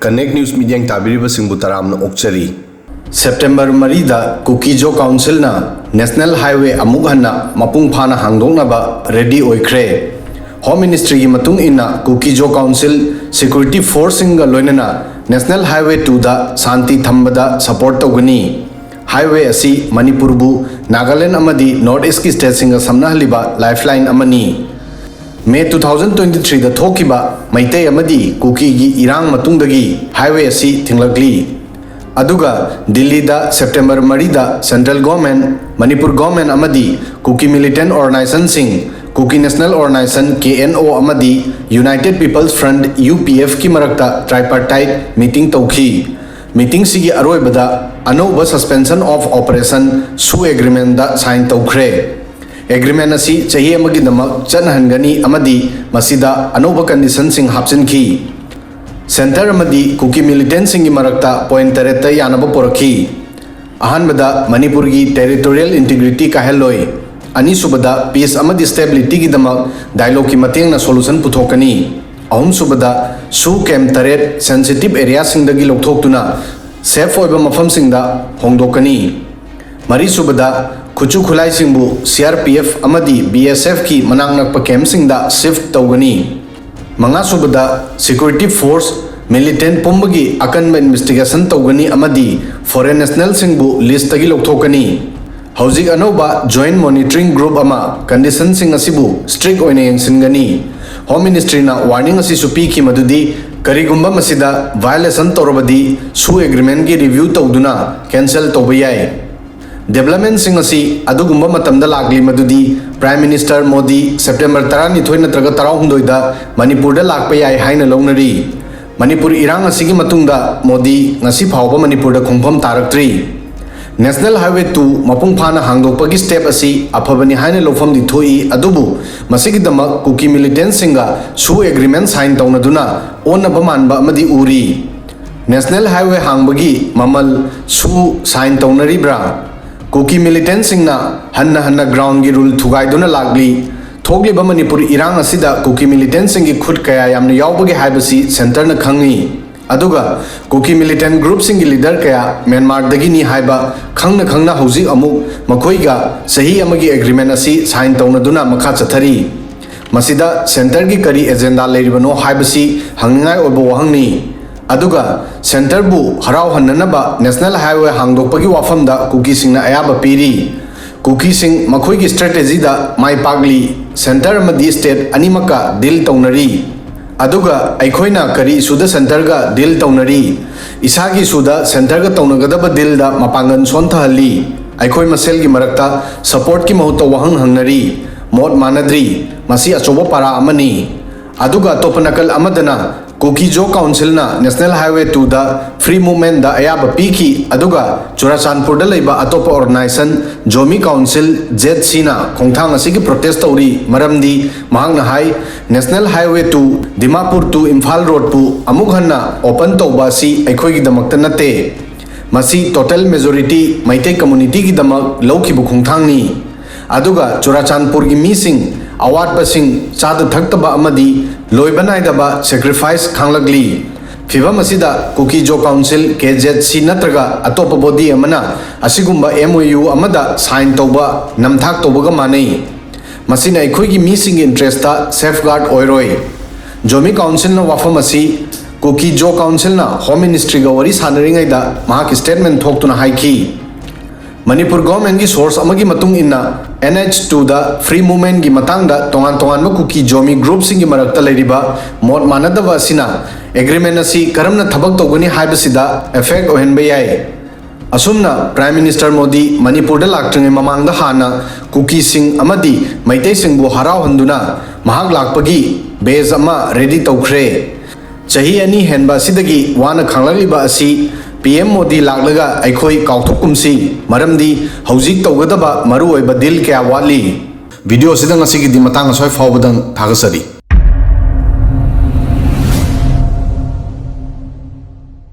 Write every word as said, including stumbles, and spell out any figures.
Connect News ꯃꯤꯠꯌꯦꯡ ꯇꯥꯕꯤꯔꯤꯕꯁꯤꯡꯕꯨ ꯇꯔꯥꯝꯅ ꯑꯣꯛꯆꯔꯤ꯫ September ꯃꯔꯤꯗ ꯀꯨꯀꯤ ꯖꯣ ꯀꯥꯎꯟꯁꯤꯜꯅ ꯅꯦꯁꯅꯦꯜ ꯍꯥꯏꯋꯦ ꯑꯃꯨꯛ ꯍꯟꯅ ꯃꯄꯨꯡ ꯐꯥꯅ ꯍꯥꯡꯗꯣꯛꯅꯕ ꯔꯦꯗꯤ ꯑꯣꯏꯈ꯭ꯔꯦ꯫ ꯍꯣꯝ ꯃꯤꯅꯤꯁꯇ꯭ꯔꯤꯒꯤ ꯃꯇꯨꯡ ꯏꯟꯅ ꯀꯨꯀꯤ ꯖꯣ ꯀꯥꯎꯟꯁꯤꯜ ꯁꯦꯀ꯭ꯌꯨꯔꯤꯇꯤ ꯐꯣꯔꯁꯁꯤꯡꯒ ꯂꯣꯏꯅꯅ ꯅꯦꯁꯅꯦꯜ ꯍꯥꯏꯋꯦ ꯇꯨꯗ ꯁꯥꯟꯇꯤ ꯊꯝꯕꯗ ꯁꯄꯣꯔꯠ ꯇꯧꯒꯅꯤ꯫ ꯍꯥꯏꯋꯦ ꯑꯁꯤ ꯃꯅꯤꯄꯨꯔꯕꯨ ꯅꯥꯒꯥꯂꯦꯟ ꯑꯃꯗꯤ ꯅꯣꯔꯠ ꯏꯁꯀꯤ ꯁ꯭ꯇꯦꯠꯁꯤꯡꯒ ꯁꯝꯅꯍꯜꯂꯤꯕ ꯂꯥꯏꯐꯂꯥꯏꯟ ꯑꯃꯅꯤ꯫ ꯃꯦ ꯇꯨ ꯊꯥꯎꯖꯟ ꯇ꯭ꯋꯦꯟꯇꯤ ꯊ꯭ꯔꯤꯗ ꯊꯣꯛꯈꯤꯕ ꯃꯩꯇꯩ ꯑꯃꯗꯤ ꯀꯨꯀꯤꯒꯤ ꯏꯔꯥꯡ ꯃꯇꯨꯡꯗꯒꯤ ꯍꯥꯏꯋꯦ ꯑꯁꯤ ꯊꯤꯡꯂꯛꯂꯤ꯫ ꯑꯗꯨꯒ ꯗꯤꯜꯂꯤꯗ ꯁꯦꯞꯇꯦꯝꯕꯔ ꯃꯔꯤꯗ ꯁꯦꯟꯇ꯭ꯔꯦꯜ ꯒꯣꯔꯃꯦꯟ, ꯃꯅꯤꯄꯨꯔ ꯒꯣꯔꯃꯦꯟ ꯑꯃꯗꯤ ꯀꯨꯀꯤ ꯃꯤꯂꯤꯇꯦꯟ ꯑꯣꯔꯒꯅꯥꯏꯖꯦꯁꯟꯁꯤꯡ, ꯀꯨꯀꯤ ꯅꯦꯁꯅꯦꯜ ꯑꯣꯔꯒꯅꯥꯏꯖꯦꯁꯟ, ꯀꯦ ꯑꯦꯟ ꯑꯣ, ꯑꯃꯗꯤ ꯌꯨꯅꯥꯏꯇꯦꯗ ꯄꯤꯄꯜꯁ ꯐ꯭ꯔꯟꯠ, ꯌꯨ ꯄꯤ ꯑꯦꯐꯀꯤ ꯃꯔꯛꯇ ꯇ꯭ꯔꯥꯏꯄꯥꯔꯇꯥꯏꯠ ꯃꯤꯇꯤꯡ ꯇꯧꯈꯤ꯫ ꯃꯤꯇꯤꯡꯁꯤꯒꯤ ꯑꯔꯣꯏꯕꯗ ꯑꯅꯧꯕ suspension of operation ꯁꯨ ꯑꯦꯒ꯭ꯔꯤꯃꯦꯟꯗ ꯁꯥꯏꯟ ꯇꯧꯈ꯭ꯔꯦ꯫ ꯑꯦꯒ꯭ꯔꯤꯃꯦꯟ ꯑꯁꯤ ꯆꯍꯤ ꯑꯃꯒꯤꯗꯃꯛ ꯆꯠꯅꯍꯟꯒꯅꯤ ꯑꯃꯗꯤ ꯃꯁꯤꯗ ꯑꯅꯧꯕ ꯀꯟꯗꯤꯁꯟꯁꯤꯡ ꯍꯥꯞꯆꯤꯟꯈꯤ꯫ ꯁꯦꯟꯇꯔ ꯑꯃꯗꯤ ꯀꯨꯀꯤ ꯃꯤꯂꯤꯇꯦꯟꯁꯤꯡꯒꯤ ꯃꯔꯛꯇ ꯄꯣꯏꯟꯠ ꯇꯔꯦꯠꯇ ꯌꯥꯅꯕ ꯄꯨꯔꯛꯈꯤ꯫ ꯑꯍꯥꯟꯕꯗ, ꯃꯅꯤꯄꯨꯔꯒꯤ ꯇꯦꯔꯤꯇꯣꯔꯤꯌꯦꯜ ꯏꯟꯇꯤꯒ꯭ꯔꯤꯇꯤ ꯀꯥꯏꯍꯜꯂꯣꯏ꯫ ꯑꯅꯤꯁꯨꯕꯗ, ꯄꯤꯁ ꯑꯃꯗꯤ ꯁ꯭ꯇꯦꯕꯤꯂꯤꯇꯤꯒꯤꯗꯃꯛ ꯗꯥꯏꯂꯣꯒꯀꯤ ꯃꯇꯦꯡꯅ ꯁꯣꯂꯨꯁꯟ ꯄꯨꯊꯣꯛꯀꯅꯤ꯫ ꯑꯍꯨꯝꯁꯨꯕꯗ, ꯁꯨ ꯀꯦꯝꯞ ꯇꯔꯦꯠ ꯁꯦꯟꯁꯤꯇꯤꯚ ꯑꯦꯔꯤꯌꯥꯁꯤꯡꯗꯒꯤ ꯂꯧꯊꯣꯛꯇꯨꯅ ꯁꯦꯐ ꯑꯣꯏꯕ ꯃꯐꯝꯁꯤꯡꯗ ꯍꯣꯡꯗꯣꯛꯀꯅꯤ꯫ ꯃꯔꯤꯁꯨꯕꯗ, ꯈꯨꯠꯁꯨ ꯈꯨꯠꯂꯥꯏꯁꯤꯡꯕꯨ ꯁꯤ ꯑꯥꯔ ꯄꯤ ꯑꯦꯐ ꯑꯃꯗꯤ ꯕꯤ ꯑꯦꯁ ꯑꯦꯐꯀꯤ ꯃꯅꯥꯛ ꯅꯛꯄ ꯀꯦꯝꯞꯁꯤꯡꯗ ꯁꯤꯐ ꯇꯧꯒꯅꯤ꯫ ꯃꯉꯥꯁꯨꯕꯗ, ꯁꯦꯀ꯭ꯌꯨꯔꯤꯇꯤ ꯐꯣꯔꯁ, ꯃꯤꯂꯤꯇꯦꯟꯠ ꯄꯨꯝꯕꯒꯤ ꯑꯀꯟꯕ ꯏꯟꯚꯦꯁꯇꯤꯒꯦꯁꯟ ꯇꯧꯒꯅꯤ ꯑꯃꯗꯤ ꯐꯣꯔꯦꯟ ꯅꯦꯁꯅꯦꯜꯁꯤꯡꯕꯨ ꯂꯤꯁꯇꯒꯤ ꯂꯧꯊꯣꯛꯀꯅꯤ꯫ ꯍꯧꯖꯤꯛ ꯑꯅꯧꯕ ꯖꯣꯏꯟꯠ ꯃꯣꯅꯤꯇꯔꯤꯡ ꯒ꯭ꯔꯨꯞ ꯑꯃ ꯀꯟꯗꯤꯁꯟꯁꯤꯡ ꯑꯁꯤꯕꯨ ꯁ꯭ꯇ꯭ꯔꯤꯛ ꯑꯣꯏꯅ ꯌꯦꯡꯁꯤꯟꯒꯅꯤ꯫ ꯍꯣꯝ ꯃꯤꯅꯤꯁꯇ꯭ꯔꯤꯅ ꯋꯥꯔꯅꯤꯡ ꯑꯁꯤꯁꯨ ꯄꯤꯈꯤ ꯃꯗꯨꯗꯤ ꯀꯔꯤꯒꯨꯝꯕ ꯃꯁꯤꯗ ꯚꯥꯏꯑꯣꯂꯦꯁꯟ ꯇꯧꯔꯕꯗꯤ ꯁꯨ ꯑꯦꯒ꯭ꯔꯤꯃꯦꯟꯒꯤ ꯔꯤꯚ꯭ꯌꯨ ꯇꯧꯗꯨꯅ ꯀꯦꯟꯁꯦꯜ ꯇꯧꯕ ꯌꯥꯏ꯫ ꯗꯦꯕꯂꯞꯃꯦꯟꯠꯁꯤꯡ ꯑꯁꯤ ꯑꯗꯨꯒꯨꯝꯕ ꯃꯇꯝꯗ ꯂꯥꯛꯂꯤ ꯃꯗꯨꯗꯤ ꯄ꯭ꯔꯥꯏꯝ ꯃꯤꯅꯤꯁꯇꯔ ꯃꯣꯗꯤ ꯁꯦꯞꯇꯦꯝꯕꯔ ꯇꯔꯥꯅꯤꯊꯣꯏ ꯅꯠꯇ꯭ꯔꯒ ꯇꯔꯥꯍꯨꯝꯗꯣꯏꯗ ꯃꯅꯤꯄꯨꯔꯗ ꯂꯥꯛꯄ ꯌꯥꯏ ꯍꯥꯏꯅ ꯂꯧꯅꯔꯤ꯫ ꯃꯅꯤꯄꯨꯔ ꯏꯔꯥꯡ ꯑꯁꯤꯒꯤ ꯃꯇꯨꯡꯗ ꯃꯣꯗꯤ ꯉꯁꯤ ꯐꯥꯎꯕ ꯃꯅꯤꯄꯨꯔꯗ ꯈꯣꯡꯐꯝ ꯇꯥꯔꯛꯇ꯭ꯔꯤ꯫ ꯅꯦꯁꯅꯦꯜ ꯍꯥꯏꯋꯦ ꯇꯨ ꯃꯄꯨꯡ ꯐꯥꯅ ꯍꯥꯡꯗꯣꯛꯄꯒꯤ ꯁ꯭ꯇꯦꯞ ꯑꯁꯤ ꯑꯐꯕꯅꯤ ꯍꯥꯏꯅ ꯂꯧꯐꯝꯗꯤ ꯊꯣꯛꯏ, ꯑꯗꯨꯕꯨ ꯃꯁꯤꯒꯤꯗꯃꯛ ꯀꯨꯀꯤ ꯃꯤꯂꯤꯇꯦꯟꯠꯁꯤꯡꯒ ꯁꯨ ꯑꯦꯒ꯭ꯔꯤꯃꯦꯟꯠ ꯁꯥꯏꯟ ꯇꯧꯅꯗꯨꯅ ꯑꯣꯟꯅꯕ ꯃꯥꯟꯕ ꯑꯃꯗꯤ ꯎꯔꯤ꯫ ꯅꯦꯁꯅꯦꯜ ꯍꯥꯏꯋꯦ ꯍꯥꯡꯕꯒꯤ ꯃꯃꯜ ꯁꯨ ꯁꯥꯏꯟ ꯇꯧꯅꯔꯤꯕ꯭ꯔꯥ? ꯀꯨꯀꯤ ꯃꯤꯂꯤꯇꯦꯟꯠꯁꯤꯡꯅ ꯍꯟꯅ ꯍꯟꯅ ꯒ꯭ꯔꯥꯎꯟꯒꯤ ꯔꯨꯜ ꯊꯨꯒꯥꯏꯗꯨꯅ ꯂꯥꯛꯂꯤ꯫ ꯊꯣꯛꯂꯤꯕ ꯃꯅꯤꯄꯨꯔ ꯏꯔꯥꯡ ꯑꯁꯤꯗ ꯀꯨꯀꯤ ꯃꯤꯂꯤꯇꯦꯟꯠꯁꯤꯡꯒꯤ ꯈꯨꯠ ꯀꯌꯥ ꯌꯥꯝꯅ ꯌꯥꯎꯕꯒꯦ ꯍꯥꯏꯕꯁꯤ ꯁꯦꯟꯇꯔꯅ ꯈꯪꯏ꯫ ꯑꯗꯨꯒ ꯀꯨꯀꯤ ꯃꯤꯂꯤꯇꯦꯟ ꯒ꯭ꯔꯨꯞꯁꯤꯡꯒꯤ ꯂꯤꯗꯔ ꯀꯌꯥ ꯃ꯭ꯌꯥꯟꯃꯥꯔꯗꯒꯤꯅꯤ ꯍꯥꯏꯕ ꯈꯪꯅ ꯈꯪꯅ ꯍꯧꯖꯤꯛ ꯑꯃꯨꯛ ꯃꯈꯣꯏꯒ ꯆꯍꯤ ꯑꯃꯒꯤ ꯑꯦꯒ꯭ꯔꯤꯃꯦꯟ ꯑꯁꯤ ꯁꯥꯏꯟ ꯇꯧꯅꯗꯨꯅ ꯃꯈꯥ ꯆꯠꯊꯔꯤ꯫ ꯃꯁꯤꯗ ꯁꯦꯟꯇꯔꯒꯤ ꯀꯔꯤ ꯑꯦꯖꯦꯟꯗꯥ ꯂꯩꯔꯤꯕꯅꯣ ꯍꯥꯏꯕꯁꯤ ꯍꯪꯅꯤꯡꯉꯥꯏ ꯑꯣꯏꯕ ꯋꯥꯍꯪꯅꯤ꯫ ꯑꯗꯨꯒ ꯁꯦꯟꯇꯔꯕꯨ ꯍꯔꯥꯎꯍꯟꯅꯅꯕ ꯅꯦꯁꯅꯦꯜ ꯍꯥꯏꯋꯦ ꯍꯥꯡꯗꯣꯛꯄꯒꯤ ꯋꯥꯐꯝꯗ ꯀꯨꯀꯤꯁꯤꯡꯅ ꯑꯌꯥꯕ ꯄꯤꯔꯤ꯫ ꯀꯨꯀꯤꯁꯤꯡ ꯃꯈꯣꯏꯒꯤ ꯁ꯭ꯇ꯭ꯔꯦꯇꯦꯖꯤꯗ ꯃꯥꯏ ꯄꯥꯛꯂꯤ꯫ ꯁꯦꯟꯇꯔ ꯑꯃꯗꯤ ꯁ꯭ꯇꯦꯠ ꯑꯅꯤꯃꯛꯀ ꯗꯤꯜ ꯇꯧꯅꯔꯤ꯫ ꯑꯗꯨꯒ ꯑꯩꯈꯣꯏꯅ ꯀꯔꯤ ꯏꯁꯨꯗ ꯁꯦꯟꯇꯔꯒ ꯗꯤꯜ ꯇꯧꯅꯔꯤ? ꯏꯁꯥꯒꯤ ꯏꯁꯨꯗ ꯁꯦꯟꯇꯔꯒ ꯇꯧꯅꯒꯗꯕ ꯗꯤꯜꯗ ꯃꯄꯥꯡꯒꯜ ꯁꯣꯟꯊꯍꯜꯂꯤ꯫ ꯑꯩꯈꯣꯏ ꯃꯁꯦꯜꯒꯤ ꯃꯔꯛꯇ ꯁꯄꯣꯔꯠꯀꯤ ꯃꯍꯨꯠꯇ ꯋꯥꯍꯪ ꯍꯪꯅꯔꯤ꯫ ꯃꯣꯠ ꯃꯥꯟꯅꯗ꯭ꯔꯤ꯫ ꯃꯁꯤ ꯑꯆꯧꯕ ꯄꯥꯔꯥ ꯑꯃꯅꯤ꯫ ꯑꯗꯨꯒ ꯑꯇꯣꯞꯄ ꯅꯥꯀꯜ ꯑꯃꯗꯅ ꯀꯨꯀꯤ ꯖꯣ ꯀꯥꯎꯟꯁꯤꯜꯅ ꯅꯦꯁꯅꯦꯜ ꯍꯥꯏꯋꯦ ꯇꯨꯗ ꯐ꯭ꯔꯤ ꯃꯨꯚꯃꯦꯟꯗ ꯑꯌꯥꯕ ꯄꯤꯈꯤ, ꯑꯗꯨꯒ ꯆꯨꯔꯥꯆꯥꯟꯄꯨꯔꯗ ꯂꯩꯕ ꯑꯇꯣꯞꯄ ꯑꯣꯔꯒꯅꯥꯏꯖꯦꯁꯟ ꯖꯣꯃꯤ ꯀꯥꯎꯟꯁꯤꯜ, ꯖꯦꯠ ꯁꯤꯅ ꯈꯣꯡꯊꯥꯡ ꯑꯁꯤꯒꯤ ꯄ꯭ꯔꯣꯇꯦꯁ ꯇꯧꯔꯤ꯫ ꯃꯔꯝꯗꯤ ꯃꯍꯥꯛꯅ ꯍꯥꯏ, national highway two Dimapur to Imphal ꯔꯣꯗꯄꯨ ꯑꯃꯨꯛ ꯍꯟꯅ ꯑꯣꯄꯟ ꯇꯧꯕ ꯑꯁꯤ ꯑꯩꯈꯣꯏꯒꯤꯗꯃꯛꯇ ꯅꯠꯇꯦ꯫ ꯃꯁꯤ ꯇꯣꯇꯦꯜ ꯃꯦꯖꯣꯔꯤꯇꯤ ꯃꯩꯇꯩ ꯀꯝꯃꯨꯅꯤꯇꯤꯒꯤꯗꯃꯛ ꯂꯧꯈꯤꯕ ꯈꯣꯡꯊꯥꯡꯅꯤ꯫ ꯑꯗꯨꯒ ꯆꯨꯔꯥꯆꯥꯟꯄꯨꯔꯒꯤ ꯃꯤꯁꯤꯡ, ꯑꯋꯥꯠꯄꯁꯤꯡ, ꯆꯥꯗ ꯊꯛꯇꯕ ꯑꯃꯗꯤ ꯂꯣꯏꯕ ꯅꯥꯏꯗꯕ ꯁꯦꯀ꯭ꯔꯤꯐꯥꯏꯁ ꯈꯥꯡꯂꯛꯂꯤ꯫ ꯐꯤꯚꯝ ꯑꯁꯤꯗ ꯀꯨꯀꯤ ꯖꯣ ꯀꯥꯎꯟꯁꯤꯜ, ꯀꯦ ꯖꯦꯠ ꯁꯤ ꯅꯠꯇ꯭ꯔꯒ ꯑꯇꯣꯞꯄ ꯕꯣꯗꯤ ꯑꯃꯅ ꯑꯁꯤꯒꯨꯝꯕ ꯑꯦꯝ ꯑꯣ ꯌꯨ ꯑꯃꯗ ꯁꯥꯏꯟ ꯇꯧꯕ, ꯅꯝꯊꯥꯛ ꯇꯧꯕꯒ ꯃꯥꯟꯅꯩ꯫ ꯃꯁꯤꯅ ꯑꯩꯈꯣꯏꯒꯤ ꯃꯤꯁꯤꯡꯒꯤ ꯏꯟꯇꯔꯦꯁꯇ ꯁꯦꯐꯒꯥꯔꯗ ꯑꯣꯏꯔꯣꯏ꯫ ꯖꯣꯃꯤ ꯀꯥꯎꯟꯁꯤꯜꯅ ꯋꯥꯐꯝ ꯑꯁꯤ ꯀꯨꯀꯤ ꯖꯣ ꯀꯥꯎꯟꯁꯤꯜꯅ ꯍꯣꯝ ꯃꯤꯅꯤꯁꯇ꯭ꯔꯤꯒ ꯋꯥꯔꯤ ꯁꯥꯟꯅꯔꯤꯉꯩꯗ ꯃꯍꯥꯛꯀꯤ ꯁ꯭ꯇꯦꯠꯃꯦꯟ ꯊꯣꯛꯇꯨꯅ ꯍꯥꯏꯈꯤ꯫ ꯃꯅꯤꯄꯨꯔ ꯒꯣꯔꯃꯦꯟꯒꯤ ꯁꯣꯔꯁ ꯑꯃꯒꯤ ꯃꯇꯨꯡ ꯏꯟꯅ, ꯑꯦꯟ ꯑꯩꯆ ꯇꯨꯗ ꯐ꯭ꯔꯤ ꯃꯨꯚꯃꯦꯟꯒꯤ ꯃꯇꯥꯡꯗ ꯇꯣꯉꯥꯟ ꯇꯣꯉꯥꯟꯕ ꯀꯨꯀꯤ ꯖꯣꯃꯤ ꯒ꯭ꯔꯨꯞꯁꯤꯡꯒꯤ ꯃꯔꯛꯇ ꯂꯩꯔꯤꯕ ꯃꯣꯠ ꯃꯥꯟꯅꯗꯕ ꯑꯁꯤꯅ ꯑꯦꯒ꯭ꯔꯤꯃꯦꯟ ꯑꯁꯤ ꯀꯔꯝꯅ ꯊꯕꯛ ꯇꯧꯒꯅꯤ ꯍꯥꯏꯕꯁꯤꯗ ꯑꯦꯐꯦꯛ ꯑꯣꯏꯍꯟꯕ ꯌꯥꯏ꯫ ꯑꯁꯨꯝꯅ ꯄ꯭ꯔꯥꯏꯝ ꯃꯤꯅꯤꯁꯇꯔ ꯃꯣꯗꯤ ꯃꯅꯤꯄꯨꯔꯗ ꯂꯥꯛꯇ꯭ꯔꯤꯉꯩ ꯃꯃꯥꯡꯗ ꯍꯥꯟꯅ ꯀꯨꯀꯤꯁꯤꯡ ꯑꯃꯗꯤ ꯃꯩꯇꯩꯁꯤꯡꯕꯨ ꯍꯔꯥꯎꯍꯟꯗꯨꯅ ꯃꯍꯥꯛ ꯂꯥꯛꯄꯒꯤ ꯕꯦꯖ ꯑꯃ ꯔꯦꯗꯤ ꯇꯧꯈ꯭ꯔꯦ꯫ ꯆꯍꯤ ꯑꯅꯤ ꯍꯦꯟꯕ ꯑꯁꯤꯗꯒꯤ ꯋꯥꯅ ꯈꯥꯡꯂꯛꯂꯤꯕ ꯑꯁꯤ ꯄꯤ ꯑꯦꯝ ꯃꯣꯗꯤ ꯂꯥꯛꯂꯒ ꯑꯩꯈꯣꯏ ꯀꯥꯎꯊꯣꯛꯀꯨꯝꯁꯤ, ꯃꯔꯝꯗꯤ ꯍꯧꯖꯤꯛ ꯇꯧꯒꯗꯕ ꯃꯔꯨꯑꯣꯏꯕ ꯗꯤꯜ ꯀꯌꯥ ꯋꯥꯠꯂꯤ꯫ ꯚꯤꯗꯤꯑꯣ ꯑꯁꯤꯗ ꯉꯁꯤꯒꯤꯗꯤ ꯃꯇꯥꯡ ꯑꯁ꯭ꯋꯥꯏ ꯐꯥꯎꯕꯗꯪ ꯊꯥꯒꯠꯆꯔꯤ꯫